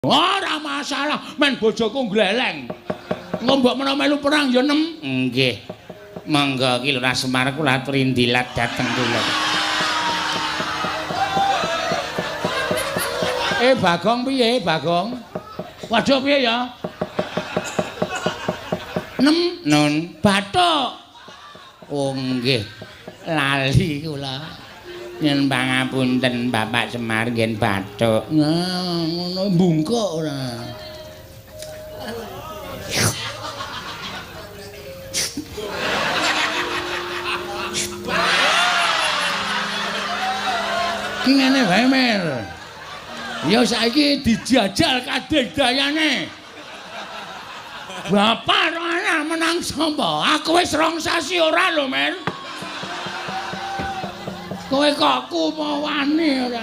Ora masalah, men bojoku gleleng. Engko mbok menawa melu perang ya nem. Nggih. Monggo Ki Lurah Semar kula aturi ndilat dhateng kula. Bagong piye, Bagong? Waduh piye ya? Nem nun bathuk. Oh nggih. Lali kula. Nyen pangapunten Bapak Semar ngen bathuk. Nah, ngono mbungkuk ora. Ki ngene wae, Mer. Ya saiki dijajal kadidayane. Bapak ro anak menang sapa? Aku wis 2 sasi ora lho, Mer. Kowe kok kumawani ora?